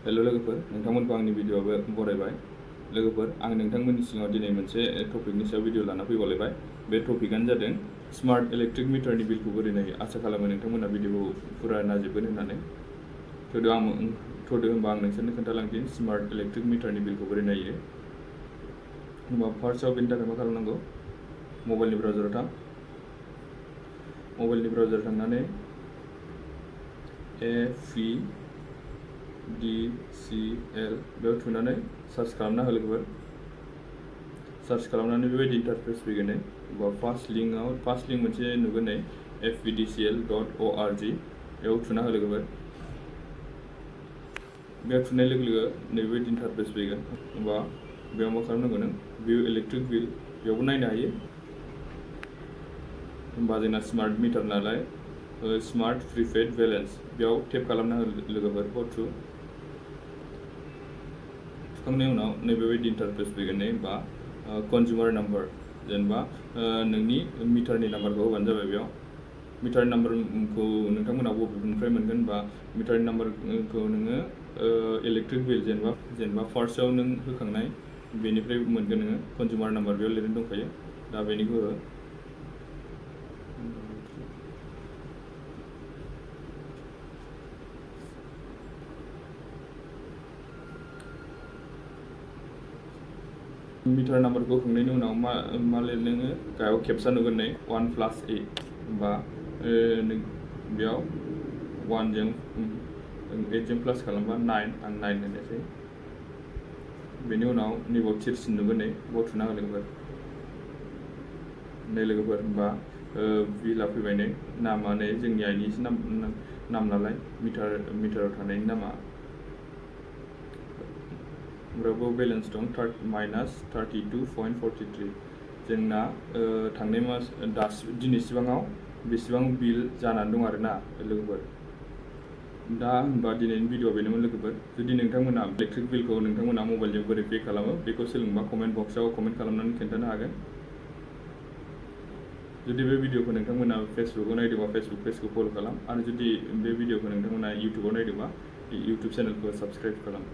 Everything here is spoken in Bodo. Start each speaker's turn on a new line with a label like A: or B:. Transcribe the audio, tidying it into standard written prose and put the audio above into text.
A: हेल' लोगोफोर, नोंथांमोनखौ आंनि भिडिअ'आवबो बरायबाय। लोगोफोर, आं नोंथांमोननि सिगाङाव दिनै मोनसे टपिकनि सायाव भिडिअ लाना फैबावलायबाय। बे टपिकआनो जादों स्मार्ट इलेक्ट्रिक मिटारनि बिलखौ बोरै नायो। आसा खालामो नोंथांमोना भिडिअखौ फुरा नायजोबगोन होननानै। थ'दो होनबा आं नोंसोरनो खोन्थालांसै स्मार्ट इलेक्ट्रिक मिटारनि बिलखौ बोरै नायो। होनबा फार्स्टआव बेनि थाखाय मा खालामनांगौ, मबाइलनि ब्राउजाराव थां। मबाइलनि ब्राउजाराव थांनानै AVDCL बेयाव थुनानै सार्च खालामना हो लोगोफोर। सार्च खालामनानै बेबायदि इन्टारफेस फैगोन। फार्स्ट लिंक मोनसे नुगोन नै fvdcl.org बेयाव थुना हो लोगोफोर। बेयाव थुनाय लोगो लोगो नैबेबायदि इन्टारफेस फैगोन। होमबा बेयाव मा खालामनांगौ, नों भिउ इलेक्ट्रिक बिल बेयावबो नायनो हायो। होमबा जोंना स्मार्ट मिटार नालाय स्मार्ट प्रिपेड बेलेन्स बेयाव टेप खालामना हो लोगोफोर। थुखांनायनि उनाव नैबेबायदि इन्टारफेस फैगोन। होमबा कनजिउमार नाम्बार, जेनेबा नोंनि मिटारनि नाम्बारखौ होबानो जाबाय। बेयाव मिटारनि नाम्बारखौ नोंथांमोना बबेनिफ्राय मोनगोन, बा मिटारनि नाम्बारखौ नोङो इलेक्ट्रिक बिल जेनेबा फार्स्टआव नों होखांनाय बेनिफ्राय मोनगोन नोङो। कनजिउमार नाम्बार बेयाव लिरनाय दंखायो, दा बेनिखौ हो। मिटार नाम्बारखौ होखांनायनि उनाव मा लिरनो, गाहायाव खेबसा नुगोन नै 1+8। होमबा बेयाव 1जों 8जों प्लास खालामबा 9, आं 9 होनोसै। बेनि उनाव नैबाव थिरसिन नुगोन नै, बाव थुना हो लोगोफोर। नै लोगोफोर, होमबा बिला फैबाय नै। नामा नै जोंनि आइनिसो नाम नालाय, मिटाराव थानायनि नामा। ओमफ्राय बेलेन्स दं -32.43। जोंना थांनाय मास दिनैसिबाङाव बेसेबां बिल जानानै दं आरोना लोगोफोर। दा होनबा दिनैनि भिडिअआ बेनोमोन लोगोफोर। जुदि नोंथांमोना इलेक्ट्रिक बिलखौ नोंथांमोना मबाइलजों बोरै पे खालामो बेखौ सोलोंबा कमेन्ट बक्सआव कमेन्ट खालामनानै खोन्थानो हागोन। जुदि बे भिडिअखौ नोंथांमोना फेसबुकआव नायदोंबा फेसबुक पेजखौ फल' खालाम, आरो जुदि बे भिडिअखौ नोंथांमोना इउटुबाव नायदोंबा इउटुब चेनेलखौ साबस्क्राइब खालाम।